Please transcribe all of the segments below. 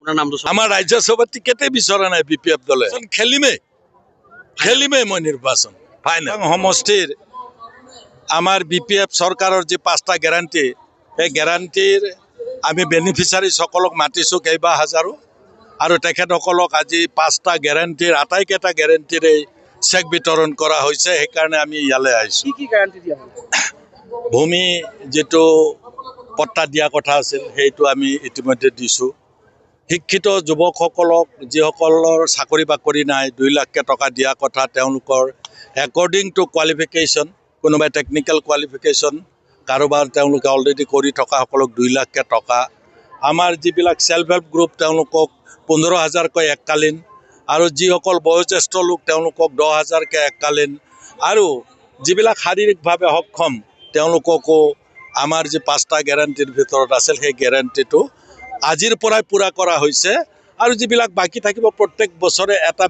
আপোনাৰ নামটো আমাৰ ৰাজ্যসভাত টিকেটেই বিচৰা নাই বি পি এফ দলে। খেলিমেই, খেলিমেই মই নিৰ্বাচন ফাইনেল। সমষ্টিৰ আমাৰ বি পি এফ চৰকাৰৰ যি 5টা গেৰাণ্টি, সেই গেৰাণ্টিৰ আমি বেনিফিচাৰীসকলক মাতিছোঁ কেইবা হাজাৰো, আৰু তেখেতসকলক আজি 5টা গেৰাণ্টিৰ আটাইকেইটা গেৰাণ্টিৰেই চেক বিতৰণ কৰা হৈছে। সেইকাৰণে আমি ইয়ালৈ আহিছোঁ। কি কি গেৰাণ্টি দিয়া হ'ল? ভূমি যিটো পট্টা দিয়া কথা আছিল, সেইটো আমি ইতিমধ্যে দিছোঁ। শিক্ষিত যুৱকসকলক, যিসকলৰ চাকৰি বাকৰি নাই, 2 লাখকৈ টকা দিয়া কথা, তেওঁলোকৰ একৰ্ডিং টু কোৱালিফিকেশ্যন, কোনোবাই টেকনিকেল কোৱালিফিকেশ্যন, কাৰোবাৰ তেওঁলোকে অলৰেডি কৰি থকাসকলক 2 লাখকৈ টকা। আমাৰ যিবিলাক ছেল্ফ হেল্প গ্ৰুপ, তেওঁলোকক 15 হাজাৰকৈ এককালীন, আৰু যিসকল বয়োজ্যেষ্ঠ লোক, তেওঁলোকক 10 হাজাৰকৈ এককালীন, আৰু যিবিলাক শাৰীৰিকভাৱে সক্ষম, তেওঁলোককো আমাৰ যি 5টা গেৰাণ্টিৰ ভিতৰত আছিল, সেই গেৰাণ্টিটো আজিৰ পৰাই পূৰা কৰা হৈছে। আৰু যিবিলাক বাকী থাকিব, প্ৰত্যেক বছৰে এটা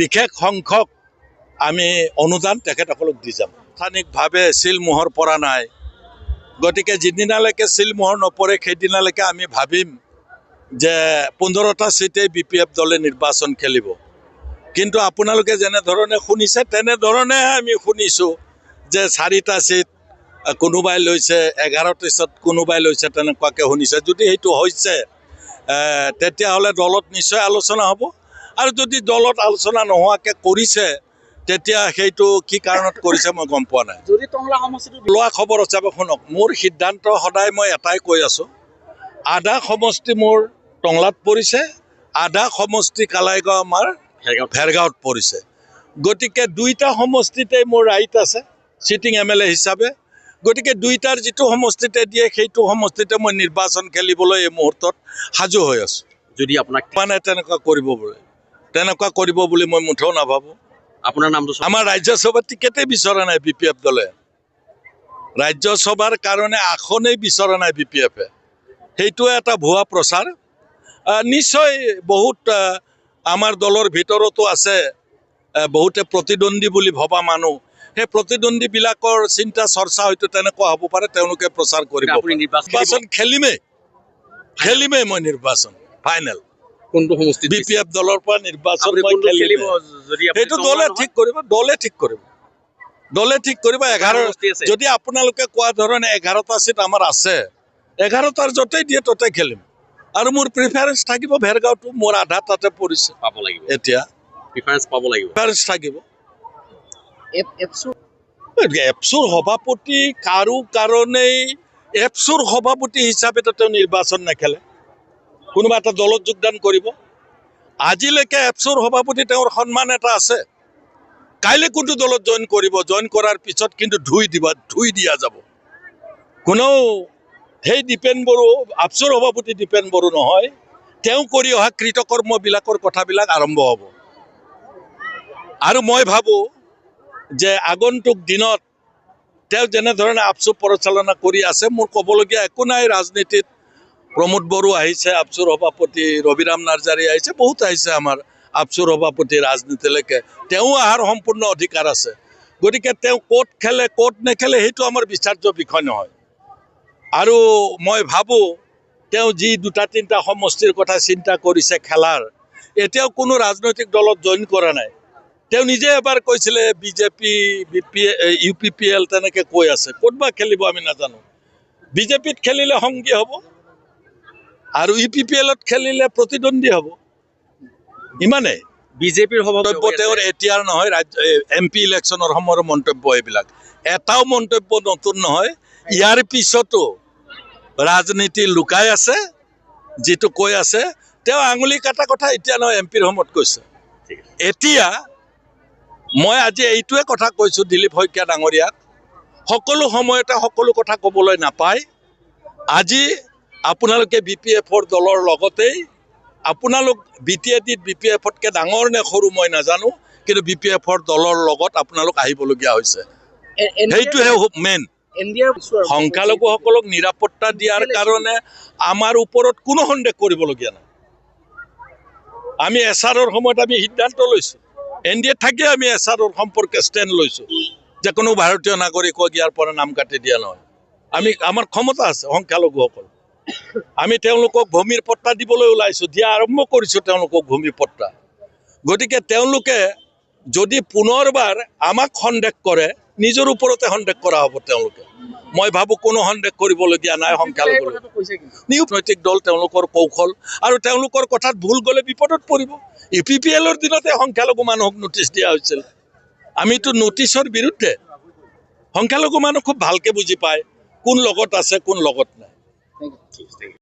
বিশেষ সংখ্যক আমি অনুদান তেখেতসকলক দি যাম। স্থানিকভাৱে চিল মোহৰ পৰা নাই। গতিকে যিদিনালৈকে চিল মোহৰ নপৰে, সেইদিনালৈকে আমি ভাবিম যে 15টা চিটেই বি পি এফ দলে নিৰ্বাচন খেলিব। কিন্তু আপোনালোকে যেনেধৰণে শুনিছে, তেনেধৰণেহে আমি শুনিছোঁ যে চাৰিটা চিট কোনোবাই লৈছে, 11টা চিট কোনোবাই লৈছে, তেনেকুৱাকৈ শুনিছে। যদি সেইটো হৈছে, তেতিয়াহ'লে দলত নিশ্চয় আলোচনা হ'ব। আৰু যদি দলত আলোচনা নোহোৱাকৈ কৰিছে, তেতিয়া সেইটো কি কাৰণত কৰিছে মই গম পোৱা নাই। যদি টংলা সমষ্টিটো লোৱা খবৰ আছে। শুনক, মোৰ সিদ্ধান্ত সদায় মই এটাই কৈ আছোঁ, আধা সমষ্টি মোৰ টংলাত পৰিছে, আধা সমষ্টি কালাইগাঁও আমাৰ ভেৰগাঁৱত পৰিছে। গতিকে দুইটা সমষ্টিতে মোৰ ৰাইট আছে চিটিং এম এল এ হিচাপে। গতিকে দুইটাৰ যিটো সমষ্টিতে দিয়ে, সেইটো সমষ্টিতে মই নিৰ্বাচন খেলিবলৈ এই মুহূৰ্তত সাজু হৈ আছোঁ। যদি আপোনাক মানে তেনেকুৱা কৰিব বুলি মই মুঠেও নাভাবোঁ। আপোনাৰ নামটো? আমাৰ ৰাজ্যসভাত টিকেটেই বিচৰা নাই বি পি এফ দলে। ৰাজ্যসভাৰ কাৰণে আসনেই বিচৰা নাই বি পি এফে। সেইটো এটা ভুৱা প্ৰচাৰ। নিশ্চয় বহুত আমাৰ দলৰ ভিতৰতো আছে বহুতে প্ৰতিদ্বন্দ্বী বুলি ভবা মানুহ। সেই প্ৰতিদ্বন্দ্বীবিলাকৰ চিন্তা চৰ্চা হয়তো তেনেকুৱা হ'ব পাৰে, তেওঁলোকে প্ৰচাৰ কৰিব আপুনি পাৰে। নিৰ্বাচন নিৰ্বাচন খেলিমেই, খেলিমেই মই নিৰ্বাচন ফাইনেল। কোনটো সমষ্টিত? বি পি এফ দলৰ পৰা নিৰ্বাচন আপুনি মই কোনটো খেলিব খেলিম। যদি আপুনি সেইটো টংলা দলে নহয়? ঠিক কৰিব, দলে ঠিক কৰিব, দলে ঠিক কৰিব। 11 সমষ্টি আছে। যদি আপোনালোকে কোৱা ধৰণে 11টা চিট আমাৰ আছে, 11টাৰ য'তেই দিয়ে ত'তে খেলিম। আৰু মোৰ প্ৰিফাৰেঞ্চ থাকিব ভেৰগাঁৱটো, মোৰ আধা তাতে পৰিছে। পাব লাগিব। এতিয়া প্ৰিফাৰেঞ্চ পাব লাগিব। প্ৰিফাৰেঞ্চ থাকিব। এপছু এপছুৰ সভাপতি কাৰো কাৰণেই, এপছুৰ সভাপতি হিচাপেতো তেওঁ নিৰ্বাচন নেখেলে, কোনোবা এটা দলত যোগদান কৰিব। আজিলৈকে এপছুৰ সভাপতি তেওঁৰ সন্মান এটা আছে। কাইলৈ কোনটো দলত জইন কৰিব, জইন কৰাৰ পিছত কিন্তু ধুই দিবা, ধুই দিয়া যাব। কোনেও সেই দীপেন বড়ো, আপছুৰ সভাপতি দীপেন বড়ো নহয়। তেওঁ কৰি অহা কৃতকৰ্মবিলাকৰ কথাবিলাক আৰম্ভ হ'ব। আৰু মই ভাবোঁ যে আগন্তুক দিনত তেওঁ যেনেধৰণে আপচু পৰিচালনা কৰি আছে, মোৰ ক'বলগীয়া একো নাই। ৰাজনীতিত প্ৰমোদ বড়ো আহিছে আপচুৰ সভাপতি, ৰবিৰাম নাৰ্জাৰী আহিছে, বহুত আহিছে আমাৰ আপচুৰ সভাপতি ৰাজনীতিলৈকে। তেওঁ অহাৰ সম্পূৰ্ণ অধিকাৰ আছে। গতিকে তেওঁ ক'ত খেলে, ক'ত নেখেলে, সেইটো আমাৰ বিচাৰ্য বিষয় নহয়। আৰু মই ভাবোঁ তেওঁ যি দুটা তিনিটা সমষ্টিৰ কথা চিন্তা কৰিছে খেলাৰ, এতিয়াও কোনো ৰাজনৈতিক দলত জইন কৰা নাই। তেওঁ নিজে এবাৰ কৈছিলে BJP, B P, U P P L তেনেকে কৈ আছে। ক'ত বা খেলিব আমি নাজানো। বিজেপিত খেলিলে সংগী হ'ব আৰু ইউ পি পি এলত খেলিলে প্ৰতিদ্বন্দ্বী হ'ব, ইমানেই। বিজেপিৰ সভাপতি মন্তব্য তেওঁৰ এতিয়াৰ নহয়, ৰাজ্য এম পি ইলেকশ্যনৰ সময়ৰ মন্তব্য এইবিলাক। এটাও মন্তব্য নতুন নহয়। ইয়াৰ পিছতো ৰাজনীতি লুকাই আছে যিটো কৈ আছে। তেওঁ আঙুলি কটা কথা এতিয়া নহয়, এম পিৰ সময়ত কৈছে। ঠিক আছে। এতিয়া মই আজি এইটোৱে কথা কৈছোঁ দিলীপ শইকীয়া ডাঙৰীয়াক, সকলো সময়তে সকলো কথা ক'বলৈ নাপায়। আজি আপোনালোকে বি পি এফৰ দলৰ লগতেই আপোনালোক বি টি এ ডিত বি পি এফতকৈ ডাঙৰ নে সৰু মই নাজানো, কিন্তু বি পি এফৰ দলৰ লগত আপোনালোক আহিবলগীয়া হৈছে। সেইটোহে মেইন। এন ডি এৰ সংখ্যালঘুসকলক নিৰাপত্তা দিয়াৰ কাৰণে আমাৰ ওপৰত কোনো সন্দেহ কৰিবলগীয়া নাই। আমি এছ আৰৰ সময়ত আমি সিদ্ধান্ত লৈছোঁ, এন ডি এত থাকি আমি এছ আৰৰ সম্পৰ্কে ষ্টেণ্ড লৈছোঁ যে কোনো ভাৰতীয় নাগৰিকক ইয়াৰ পৰা নাম কাটি দিয়া নহয়। আমি আমাৰ ক্ষমতা আছে সংখ্যালঘুসকল। আমি তেওঁলোকক ভূমিৰ পট্টা দিবলৈ ওলাইছোঁ, দিয়া আৰম্ভ কৰিছোঁ তেওঁলোকক ভূমি পট্টা। গতিকে তেওঁলোকে যদি পুনৰবাৰ আমাক সন্দেহ কৰে, নিজৰ ওপৰতে সন্দেহ কৰা হ'ব তেওঁলোকে। মই ভাবোঁ কোনো সন্দেহ কৰিবলগীয়া নাই সংখ্যালঘু। কথাটো কৈছে কিন্তু। ৰাজনৈতিক দল, তেওঁলোকৰ কৌশল আৰু তেওঁলোকৰ কথাত ভুল গ'লে বিপদত পৰিব। ইউপিপিএলৰ দিনতে সংখ্যালঘু মানুহক নটিচ দিয়া হৈছিল। আমিতো নটিচৰ বিৰুদ্ধে। সংখ্যালঘু মানুহ খুব ভালকে বুজি পায় কোন লগত আছে, কোন লগত নাই। Thank U. Thank U.